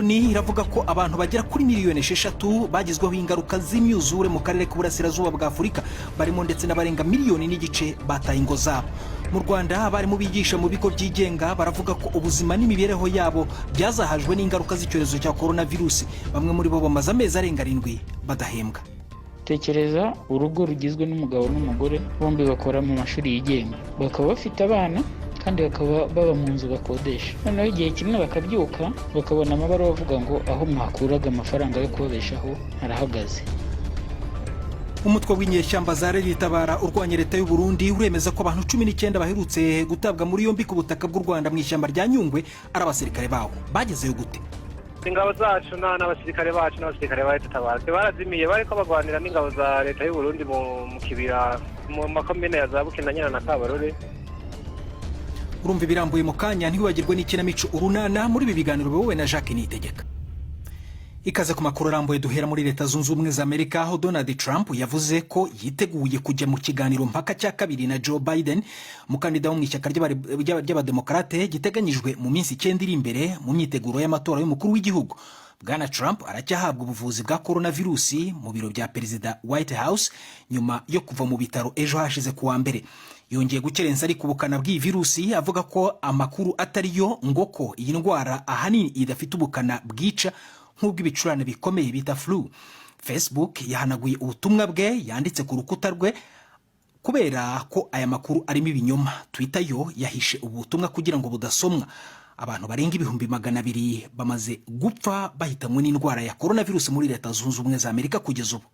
Ni iravuga ko abantu bagera kuri miliyoni 6 bagizweho ingaruka z'imyuzure mu karere k'uburasirazuba bwa Afurika, barimo ndetse n'abarenga miliyoni n'igice bataye ingo zabo. Mu Rwanda, abarimu bigisha mu bigo byigenga baravuga ko ubuzima n'imibereho yabo byazahajwe n'ingaruka z'icyorezo cya coronavirus. Bamwe muri bo bamaze amezi arenga 7 badahembwa. Tekereza urugo rugizwe n'umugabo n'umugore, bombi bakora mu mashuri yigenga, bakaba bafite abana kandi bakaba baba mu nzu bakodesha. Noneho igihe kimwe bakabyuka bakabona amabaruwa avuga ngo aho mwakuraga amafaranga yo kubabeshaho harahagaze. Umutwe w'inyeshyamba za Tabara urwanya leta y'u Burundi uremeza ko abantu 19 baherutse gutabwa muri yombi ku butaka bw'u Rwanda mu ishyamba rya Nyungwe ari abasirikare bawo. Bagezeyo gute? Ingabo zacu n'abasirikare bacu n'abasirikare ba Leta Tabara barazimiye, bariko bagwanira n'ingabo za leta y'u Burundi mu kibira mu makomine ya za Bukinanyana na Kabarore. Urumva ibirambuye mu kanya. Ntiwibagirwe n'ikinamico Urunana muri ibi biganiro wowe na Jacques Niyitegeka. Ikaze ku makuru arambuye. Duhera muri Leta Zunze Ubumwe za Amerika, aho Donald Trump yavuze ko yiteguye kujya mu kiganiro mpaka cya kabiri na Joe Biden, umukandida wo mu ishyaka ry'Abademokarate, giteganyijwe mu minsi 9 iri imbere mu myiteguro y'amatora y'umukuru w'igihugu. Bwana Trump aracyahabwa ubuvuzi bwa coronavirusi mu biro bya perezida, White House, nyuma yo kuva mu bitaro ejo hashize ku wa mbere. Yongeye gukerensa ariko ubukana bw'iyi virusi, avuga ko amakuru atari yo, ngo ko iyi ndwara ahanini idafite ubukana bwica nk'ubw'ibicurane bikomeye bita flu. Facebook yahanaguye ubutumwa bwe yanditse ku rukuta rwe kubera ko aya makuru arimo ibinyoma. Twitter yo yahishe ubu butumwa kugira ngo budasomwa. Abantu barenga 200,000 bamaze gupfa bahitanywe n'indwara ya coronavirus muri Leta Zunze Ubumwe za Amerika kugeza ubu.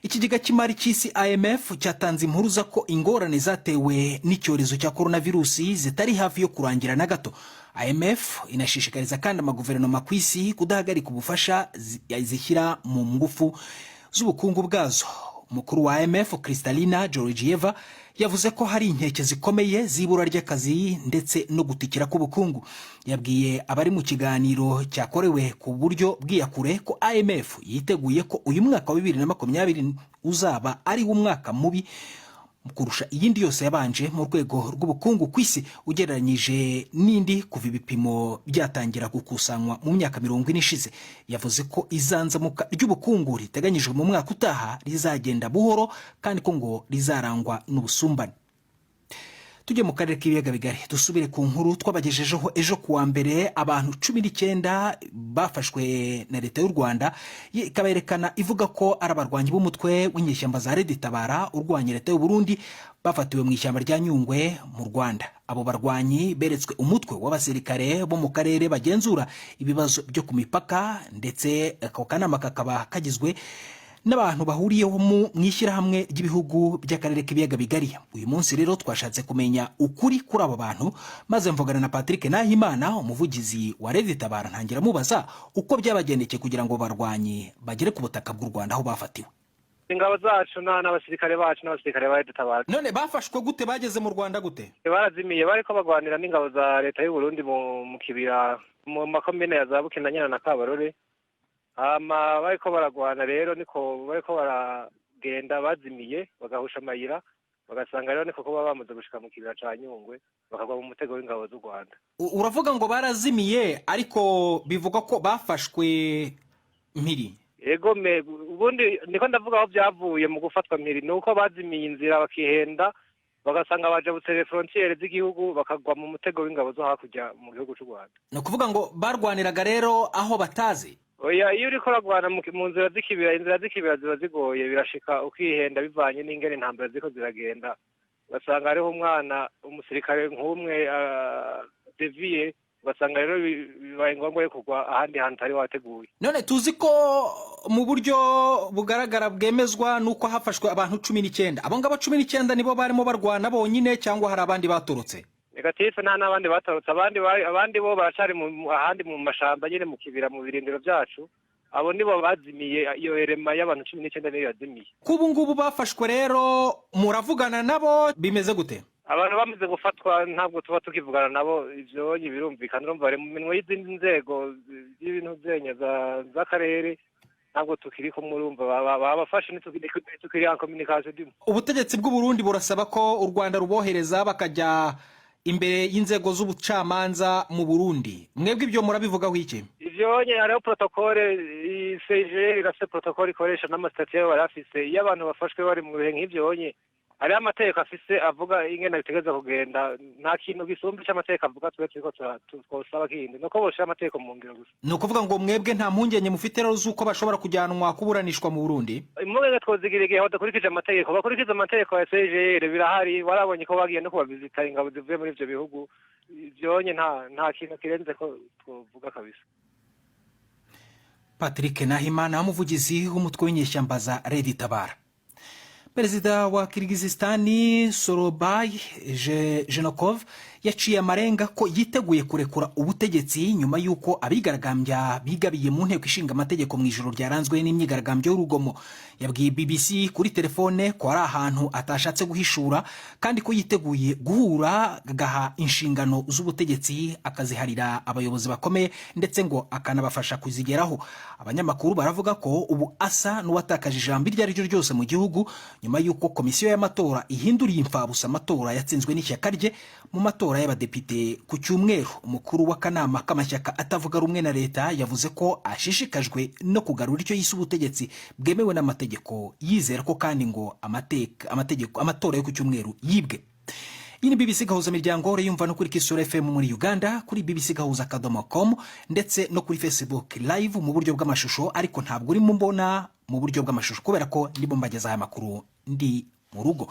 Ikigega cy'imari cy'isi, IMF, cyatanze impuruza ko ingorane zatewe n'icyorezo cya coronavirusi zitari hafi yo kurangira na gato. IMF inashishikariza kandi amaguverinoma ku isi kudahagarika ubufasha zishyira mu ngufu z'ubukungu bwazo. Umukuru wa IMF, Kristalina Georgieva, yavuze ko hari inkeke zikomeye z'ibura ry'akazi ndetse no gutikira k'ubukungu. Yabwiye abari mu kiganiro cyakorewe ku buryo bw'iyakure ko IMF yiteguye ko uyu mwaka wa 2020 uzaba ari wo mwaka mubi kurusha iyindi yose yabanje mu rwego rw'ubukungu ku isi, ugereranyije n'indi kuva ibipimo byatangira gukusanywa mu myaka 40 ishize. Yavuze ko izanzamuka ry'ubukungu riteganyijwe mu mwaka utaha rizagenda buhoro kandi ko ngo rizarangwa n'ubusumbane. Tujye mu karere k'ibiyaga bigari, dusubire ku nkuru twabagejejeho ejo ku wa mbere. Abantu 19 bafashwe na leta y'u Rwanda, ikaberekana ivuga ko ari abarwanyi b'umutwe w'inyeshyamba za Red Tabara urwanya leta y'u Burundi, bafatiwe mu ishyamba rya Nyungwe mu Rwanda. Abo barwanyi beretswe umutwe w'abasirikare bo mu karere bagenzura ibibazo byo ku mipaka, ndetse ako kanama kakaba kagizwe n'abantu bahuriyeho mu ishyirahamwe ry'ibihugu by'akarere k'ibiyaga bigari. Uyu munsi rero twashatse kumenya ukuri kuri abo bantu, maze mvugana na Patrick Nahimana, umuvugizi wa Red Tabara, ntangira amubaza uko byabagendekeye kugira ngo barwanyi bagere ku butaka bw'u Rwanda aho bafatiwe. Ingabo zacu n'abasirikare bacu n'abasirikare ba Leta Tabara. None bafashwe gute? Bageze mu Rwanda gute? Barazimiye, bariko bagwanira n'ingabo za leta y'u Burundi mu kibira mu makomine ya za Bukinanyana na Kabarore. Hama bariko baragwana rero, niko bariko baragenda bazimiye, bagahusha amayira, bagasanga rero niko kuba bamaze gushika mu kibira ca Nyungwe, bakagwa mu mutego w'ingabo z'u Rwanda. Uravuga ngo barazimiye, ariko bivugwa ko bafashwe mpiri. Ego me, ubundi niko ndavuga aho byavuye mu gufatwa mpiri ni uko bazimiye inzira, bakihenda, bagasanga bajabutse frontières z'igihugu, bakagwa mu mutego w'ingabo zo hakurya mu gihugu cy'u Rwanda. Ni ukuvuga ngo barwaniraga rero aho batazi? Oya, iyo uriko uragwana mu nzira z'ikibira, inzira z'ikibira ziba zigoye, birashika ukihenda bivanye n'ingene intambara ziriko ziragenda, ugasanga hariho umwana umusirikare nk'umwe dévié, ugasanga rero bibaye ngombwa yo kugwa ahandi hantu utari wateguye. None tuzi ko mu buryo bugaragara bwemezwa nuko hafashwe abantu 19. Abo ngabo 19 nibo barimo barwana bonyine, cyangwa hari abandi batorotse? Négatif, nta n'abandi batorotse. Abandi bo baracari ahandi mu mashamba nyine, mu kibira, mu birindiro byacu. Abo nibo bazimiye, iyo élément y'abantu 19 niyo yazimiye. Ko ubu ngubu bafashwe rero, muravugana nabo bimeze gute? Abantu bamaze gufatwa ntabwo tuba tukivugana nabo, ivyo birumvikana. Urumva bari mu minwe y'izindi nzego z'ibintu zenya z'akarere, ntabwo tukiri kumwe. Urumva babafashe, ntitukiri en communication dimwe. Ubutegetsi bw'u Burundi burasaba ko u Rwanda rubohereza bakajya imbere y'inzego z'ubucamanza mu Burundi. Mwebwe ibyo murabivugaho iki? Ivyo nye hariho protocole, CIGL irafise protocole ikoresha n'amasitati yayo barafise. Iyo abantu bafashwe bari mu bihe nk'ivyo nye, hariho amategeko afise avuga ingene bitegerezwa kugenda. Nta kintu gisumba ico amategeko avuga. Twe turiko twosaba kindi nuko boshira amategeko mu ngiro gusa. Ni ukuvuga ngo mwebwe nta mpungenge mufite rero z'uko bashobora kujyanwa kuburanishwa mu Burundi? Impungenge twozigira igihe badakurikije amategeko. Bakurikiza amategeko ya CIGL, birahari. Warabonye ko bagiye no kubavizita, ingabo zivuye muri ivyo bihugu. Ivyonye nta kintu kirenze ko twovuga kabisa. Patrick Nahimana, umuvugizi w'umutwe w'inyeshyamba za Red Tabara. Perezida wa Kirigizistani Sorobai Jenokov yaciye amarenga ko yiteguye kurekura ubutegetsi nyuma y'uko abigaragambya bigabiye mu nteko ishinga amategeko mu ijoro ryaranzwe n'imyigaragambyo y'urugomo. Yabwiye BBC kuri telefone ko ari ahantu atashatse guhishura, kandi ko yiteguye guhura agaha inshingano z'ubutegetsi akaziharira abayobozi bakomeye, ndetse ngo akanabafasha kuzigeraho. Abanyamakuru baravuga ko ubu asa n'uwatakaje ijambo iryo ari ryo ryose mu gihugu, nyuma y'uko komisiyo y'amatora ihinduriye imfabusa amatora yatsinzwe n'ishyaka rye mu matora y'abadepite ku cyumweru. Umukuru w'akanama k'amashyaka atavuga rumwe na leta yavuze ko ashishikajwe no kugarura icyo yise ubutegetsi bwemewe n'amategeko, yizera ko kandi ngo amategeko amatora yo ku cyumweru yibwe. Iyi ni BBC Gahuza Miryango, yumva no kuri Kisoro FM muri Uganda, kuri bbcgahuza.com, ndetse no kuri Facebook Live mu buryo bw'amashusho, ariko ntabwo urimo mbona mu buryo bw'amashusho kubera ko ndimo mbagezaho aya makuru ndi mu rugo.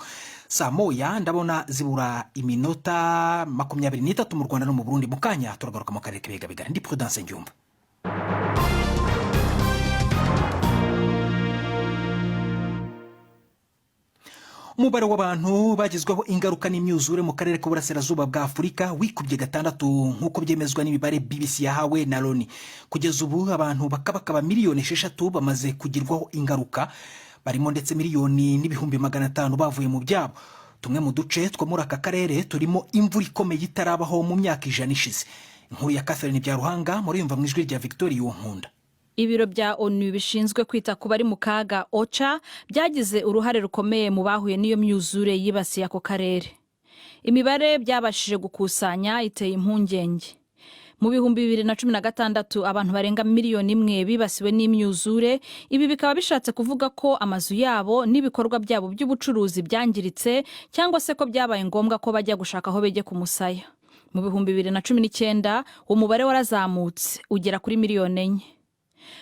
Saa 1 ndabona zibura iminota 23 mu Rwanda no mu Burundi. Mu kanya turagaruka mu karere k'ibiyaga bigari. Ndi Prudence Ngyumva. Umubare w'abantu bagizweho ingaruka n'imyuzure mu karere k'uburasirazuba bwa Afurika wikubye gatandatu, nk'uko byemezwa n'imibare BBC yahawe na Loni. Kugeza ubu abantu bakabakaba miliyoni 6 bamaze kugirwaho ingaruka, barimo ndetse 1,500,000 bavuye mu byabo. Tumwe mu duce two muri aka karere turimo imvura ikomeye itarabaho mu myaka 100 ishize. Inkuru ya Catherine Byaruhanga muriyumva mu ijwi rya Victoria Uwonkunda. Ibiro bya ONU bishinzwe kwita ku bari mu kaga, OCHA, byagize uruhare rukomeye mu bahuye n'iyo myuzure yibasiye ako karere. Imibare byabashije gukusanya iteye impungenge. Mu 2016 abantu barenga miliyoni 1 bibasiwe n'imyuzure. Ibi bikaba bishatse kuvuga ko amazu yabo n'ibikorwa byabo by'ubucuruzi byangiritse, cyangwa se ko byabaye ngombwa ko bajya gushaka aho begeka umusaya. Mu 2019 uwo mubare warazamutse ugera kuri miliyoni 4.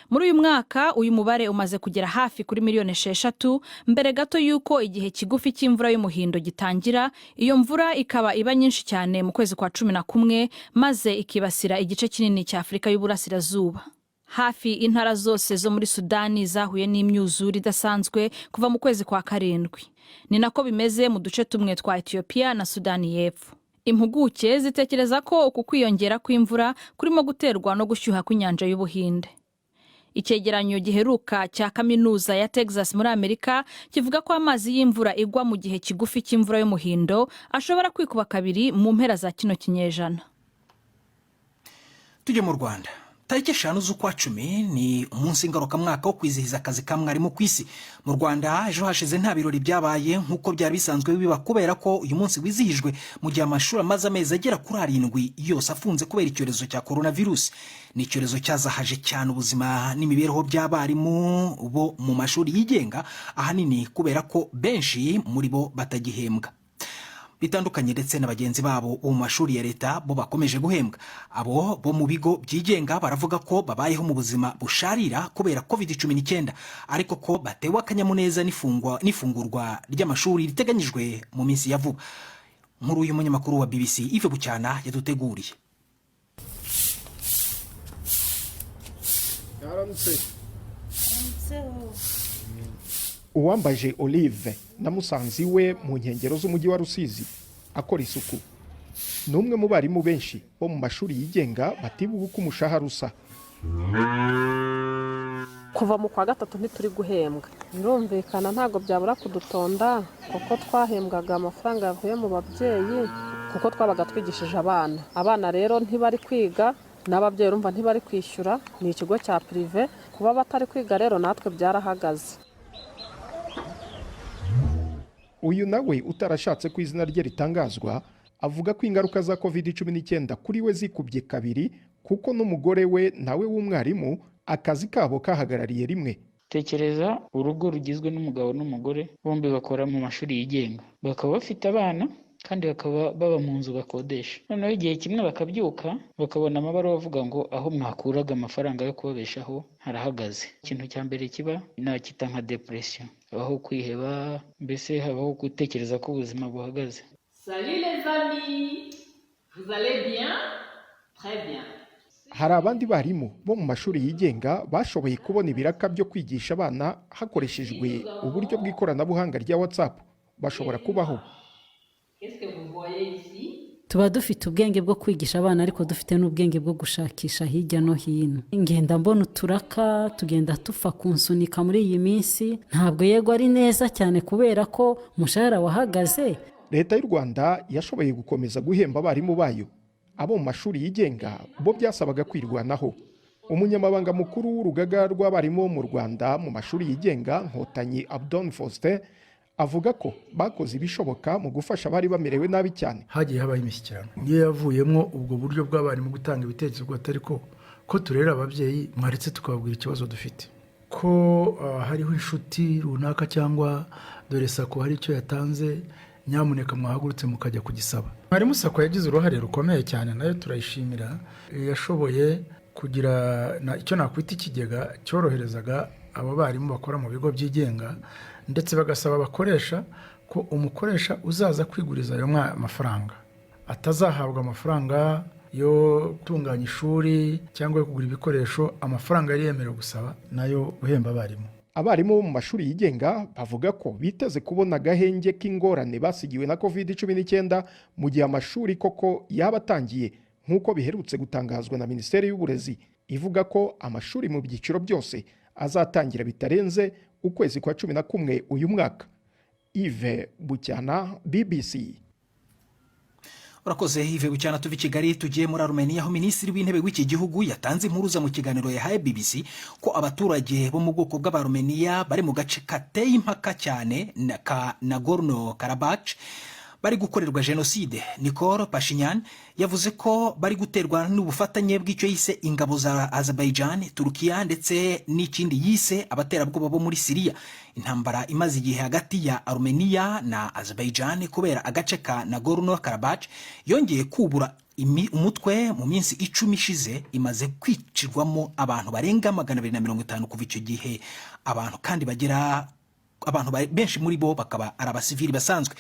Muri uyu mwaka uyu mubare umaze kugera hafi kuri miliyoni 6, mbere gato y'uko igihe kigufi cy'imvura y'umuhindo gitangira. Iyo mvura ikaba iba nyinshi cyane mu kwezi kwa 11, maze ikibasira igice kinini cya Afurika y'Uburasirazuba. Hafi intara zose zo muri Sudani zahuye n'imyuzure idasanzwe kuva mu kwezi kwa karindwi. Ni nako bimeze mu duce tumwe twa Etiyopiya na Sudani y'Epfo. Impuguke zitekereza ko uku kwiyongera kw'imvura kurimo guterwa no gushyuha kw'inyanja y'Ubuhinde. Icyegeranyo giheruka cya kaminuza ya Texas muri Amerika kivuga ko amazi y'imvura igwa mu gihe kigufi cy'imvura y'umuhindo ashobora kwikuba kabiri mu mpera za kino kinyejana. Tujye mu Rwanda. Tariki 5 z'ukwa 10 ni umunsi ngarukamwaka wo kwizihiza akazi ka mwarimu ku isi. Mu Rwanda ejo hashize nta birori byabaye nk'uko byari bisanzwe biba, kubera ko uyu munsi wizihijwe mu gihe amashuri amaze amezi agera kuri 7 yose afunze kubera icyorezo cya coronavirus. Ni icyorezo cyazahaje cyane ubuzima n'imibereho by'abarimu bo mu mashuri yigenga, ahanini kubera ko benshi muri bo batagihembwa, bitandukanye ndetse na bagenzi babo bo mu mashuri ya leta bo bakomeje guhembwa. Abo bo mu bigo byigenga baravuga ko babayeho mu buzima busharira kubera COVID-19, ariko ko batewe akanyamuneza n'ifungurwa ry'amashuri riteganyijwe mu minsi ya vuba. Nkuru y'umunyamakuru wa BBC Yves Bucyana yaduteguriye. Uwambaje Olive na musanzi we mu nkengero z'umujyi wa Rusizi akora isuku. Ni umwe mu barimu benshi bo mu mashuri yigenga batibuka uko umushahara usa. Kuva mu kwa gatatu ntituri guhembwa. Birumvikana ntabwo byabura kudutonda, kuko twahembwaga amafaranga yavuye mu babyeyi, kuko twabaga twigishije abana. Abana rero ntibari kwiga, n'ababyeyi urumva ntibari kwishyura. Ni ikigo cya privé. Kuba batari kwiga rero natwe byarahagaze. Uyu nawe utarashatse ko izina rye ritangazwa Avuga ko ingaruka za COVID-19 kuri we zikubye kabiri, kuko n'umugore we nawe w'umwarimu akazi kabo kahagarariye rimwe. Tekereza urugo rugizwe n'umugabo n'umugore, bombi bakora mu mashuri yigenga, bakaba bafite abana kandi bakaba baba mu nzu bakodesha. Noneho igihe kimwe bakabyuka bakabona amabaruwa avuga ngo aho mwakuraga amafaranga yo kubabeshaho harahagaze. Ikintu cya mbere kiba nakita nka depression, habaho kwiheba, mbese habaho gutekereza ko ubuzima buhagaze. Salut les amis, vous allez bien? Très bien. Hari abandi barimu bo mu mashuri yigenga bashoboye kubona ibiraka byo kwigisha abana hakoreshejwe uburyo bw'ikoranabuhanga rya WhatsApp, bashobora kubaho. Qu'est-ce que vous voyez ici? Tuba dufite ubwenge bwo kwigisha abana, ariko dufite n'ubwenge bwo gushakisha hirya no hino. Ngenda mbona uturaka tugenda tupfa kunsunika muri iyi minsi. Ntabwo yego ari neza cyane kubera ko umushahara wahagaze. Leta y'u Rwanda yashoboye gukomeza guhemba abarimu bayo. Abo mu mashuri yigenga bo byasabaga kwirwanaho. Umunyamabanga mukuru w'urugaga rw'abarimu bo mu Rwanda mu mashuri yigenga, Nkotanyi Abdon Faustin, avuga ko bakoze ibishoboka mu gufasha abari bamerewe nabi cyane. Hagiye habaho imishyikirano, niyo yavuyemo ubwo buryo bw'abarimu gutanga ibitekerezo, atari ko ko turera ababyeyi, mwaretse tukababwira ikibazo dufite, ko hariho inshuti runaka cyangwa dore SACCO hari icyo yatanze, nyamuneka mwahagurutse mukajya kugisaba. Mwarimu SACCO yagize uruhare rukomeye cyane, nayo turayishimira. Yashoboye kugira icyo nakwita ikigega cyoroherezaga abo barimu bakora mu bigo byigenga, ndetse bagasaba abakoresha ko umukoresha uzaza kwiguriza ayo mafaranga atazahabwa amafaranga yo gutunganya ishuri cyangwa yo kugura ibikoresho, amafaranga yari yemerewe gusaba nayo guhemba abarimu. Abarimu bo mu mashuri yigenga bavuga ko biteze kubona agahenge k'ingorane basigiwe na COVID-19 mu gihe amashuri koko yaba atangiye, nk'uko biherutse gutangazwa na Minisiteri y'Uburezi, ivuga ko amashuri mu byiciro byose azatangira bitarenze ukwezi kwa 11 uyu mwaka. Yves Bucyana, BBC. Urakoze, Yves Bucyana. Tuva i Kigali tugiye muri Arumeniya, aho minisitiri w'intebe w'iki gihugu yatanze impuruza mu kiganiro yahaye BBC ko abaturage bo mu bwoko bw'Abarumeniya bari mu gace kateye impaka cyane ka Nagorno Karabakh bari gukorerwa jenoside. Nikol Pashinyan yavuze ko bari guterwa n'ubufatanye bw'icyo yise ingabo za Azerbaijan, Turukiya ndetse n'ikindi yise abaterabwoba bo muri Siriya. Intambara imaze igihe hagati ya Armenia na Azerbaijan kubera agace ka Nagorno Karabakh yongeye kubura umutwe mu minsi 10 ishize, imaze kwicirwamo abantu barenga 250 kuva icyo gihe. Abantu kandi bagera abantu benshi muri bo bakaba ari abasivili basanzwe.